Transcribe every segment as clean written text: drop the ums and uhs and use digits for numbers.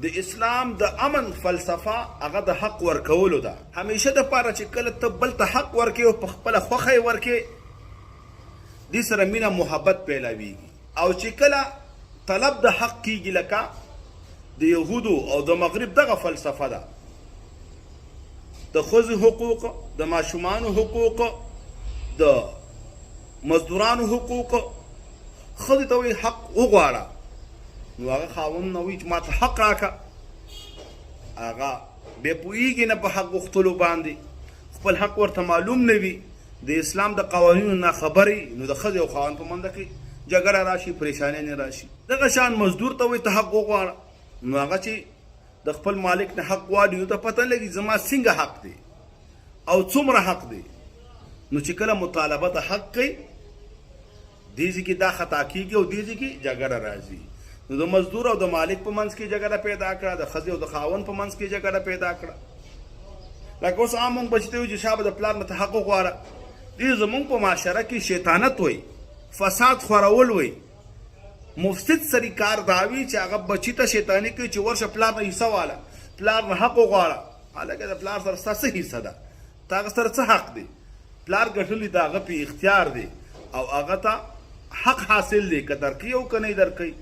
د اسلام د امن فلسفه هغه د حق ورکولو ده. همیشه د پاره چې کله ته بل ته حق ورکې او په خپله خوښه یې ورکې، دې سره مینه محبت پیلاویږي. او چې کله طلب د حق کیږي، لکه د یهودو او د مغرب دغه فلسفه ده، د ښځو حقوق، د ماشومانو حقوق، د مزدورانو حقوق، ښځې ته وایي حق وغواړه، نو هغه خاوند نه وایي چې ماته حق راکړه، هغه بیا پوهېږي نه په حق غوښتلو باندې، خپل حق ورته معلوم نه وي، د اسلام د قوانینو نه خبر وي، نو د ښځې او خاوند په منځ کې جګړه راشي، پریشانۍ نه راشي. دغه شان مزدور ته وایي ته حق وغواړه، نو هغه چې د خپل مالک نه حق غواړي نو ته پته لګي زما څنګه حق دی او څومره حق دی. نو چې کله مطالبه د حق کوي، دې ځای کې دا خطا کیږي او دې ځای کې جګړه راځي. نو د مزدور او د مالک په منځ کې جګړه پیدا کړه، د ښځې او د خاوند په منځ کې جګړه پیدا کړه. لکه اوس عام مونږ بچی ته وایو چې شابه د پلار نه ته حق وغواړه. دې زمونږ په معاشره کې شیطانت وایي، فساد خورول وایي. مفسد سړي کار دا وي چې هغه بچی ته شیطاني کوي چې ورشه پلار نه حصه واله، پلار نه حق وغواړه. هلکه د پلار سره ستا څه حصه ده، تا هغه سره څه حق دی؟ پلار ګټلی د هغه په اختیار دی او هغه ته حق حاصل دی که درکوي او که نه درکوي.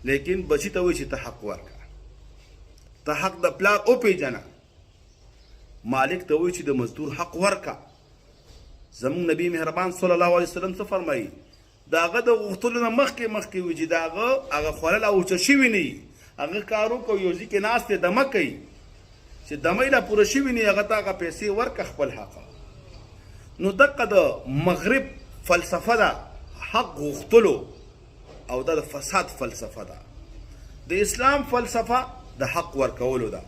لیکن بچی ته وایي چې ته حق ورکړه، ته حق د پلار وپېژنه. مالک ته وایي چې د مزدور حق ورکړه. زموږ نبی مهربان صلی الله علیه وسلم څه فرمایي؟ د هغه د غوښتلو نه مخکې مخکې وي چې د هغه هغه خوله لا وچه شوې نه وي، هغه کار وکړو، یو ځای کې ناست دی دمه کوي، چې دمه یې لا پوره شوې نه وي، هغه ته هغه پیسې ورکړه خپل حق. نو دقه د مغرب فلسفه ده حق غوښتلو، او دا د فساد فلسفه ده. د اسلام فلسفه د حق ورکولو ده.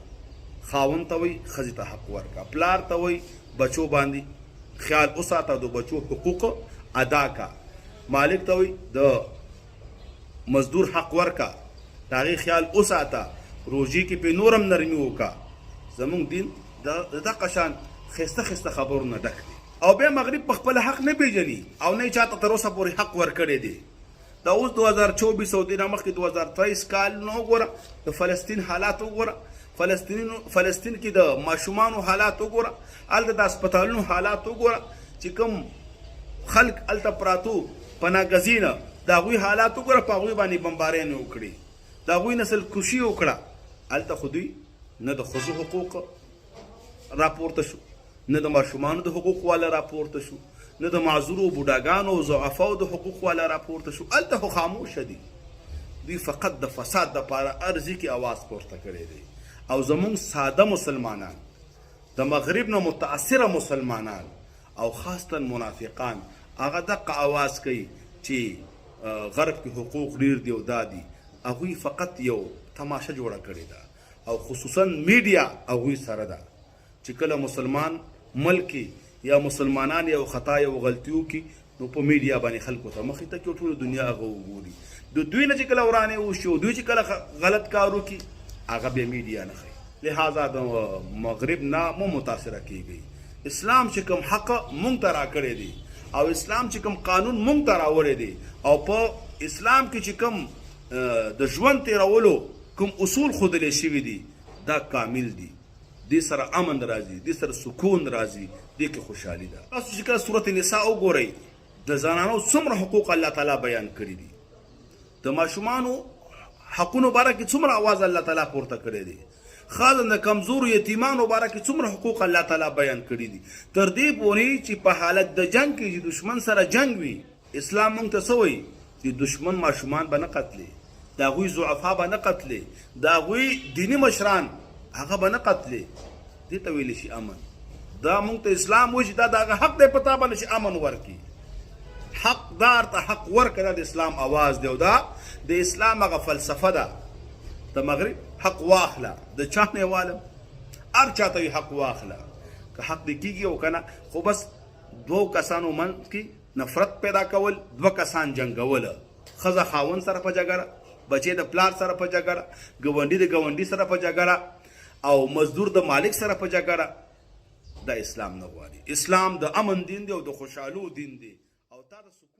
خاوند ته وایي ښځې ته حق ورکړه، پلار ته وایي بچو باندې خیال وساته، د بچو حقوق ادا کا، مالک ته وایي د مزدور حق ورکا، د هغې خیال وساته، روژې کې پې نورم نرمي وکا. زمونږ دین د دقه شان ښایسته ښایسته خبرو نه ډک دی. او بیا مغرب په خپل حق نه پیژني او نه یې چاته تر اوسه پورې حق ورکړی دی. دا اوس 2024 او دې نه مخکې 2023 کال نو وګوره، د فلسطین حالات وګوره، فلسطینینو فلسطین کې د ماشومانو حالات وګوره، هلته د هسپتالونو حالات وګوره چې کوم خلک هلته پراتو پناه ګزینه، د هغوی حالات وګوره، په هغوی باندې بمبارۍ نه وکړي، د هغوی نسل کشي وکړه. هلته خو دوی نه د ښځو حقوق راپورته شو، نه د ماشومانو د حقوق والا راپورته شو، نه د معذورو بوډاګانو او ضعفاو د حقوق والا راپورته شو. هلته خو خاموشه دي. دوی فقط د فساد دپاره هر ځای کې اواز پورته کړی دی. او زمونږ ساده مسلمانان، د مغرب نه متاثره مسلمانان او خاصتا منافقان، هغه دقه اواز کوي چې غرب کې حقوق ډیر دي او دا دي. هغوی فقط یو تماشه جوړه کړې ده، او خصوصا میډیا هغوی سره ده چې کله مسلمان ملک کې یا مسلمانان یو خطا یو غلطي وکړي، نو په میډیا باندې خلکو ته مخې ته کې ټوله دنیا هغه وګوري. د دوی نه چې کله ورانې وشي او دوی چې کله غلط کار وکړي، هغه بیا میډیا نه ښیي. لهذا د مغرب نه مو متاثره کیږي. اسلام چې کوم حق مونږ ته راکړی دی، او اسلام چې کوم قانون مونږ ته راوړی دی، او په اسلام کې چې کوم د ژوند تیرولو کوم اصول ښودلی شوي دي، دا کامل دي. دې سره امن راځي، دې سره سکون راځي، دې کې خوشحالي ده. تاسو چې کله سورة نساء وګورئ، د زنانو څومره حقوق الله تعالی بیان کړي دي، د ماشومانو حقونو باره کې څومره اواز الله تعالی پورته کړی دی، خاصا د کمزورو یتیمانو باره کې څومره حقوق الله تعالی بیان کړي دي، تر دې پورې چې په حالت د جنګ کې چې دشمن سره جنګ وي، اسلام مونږ ته څه وایي؟ چې دشمن ماشومان به نه قتلې، د هغوی ضعفا به نه قتلې، د هغوی دیني مشران هغه به نه قتلې. دې ته ویلی شي امن. دا مونږ ته اسلام وایي چې دا د هغه حق دی په تا باندې چې امن ورکړي. حقدار ته حق ورکړه، دا د اسلام اواز دی او دا د اسلام هغه فلسفه ده. د مغرب حق واخله، د چا نه والم، هر چا ته حق واخله، که حق دې کېږي او که نه، خو بس دوو کسانو منځ کې نفرت پیدا کول، دوه کسان جنګول، ښځه خاوند سره په جګړه، بچی د پلار سره په جګړه، ګاونډي د ګاونډي سره په جګړه، او مزدور د مالک سره په جګړه، دا اسلام نه غواړي. اسلام د امن دین دی او د خوشحالو دین دی، او تا د سکون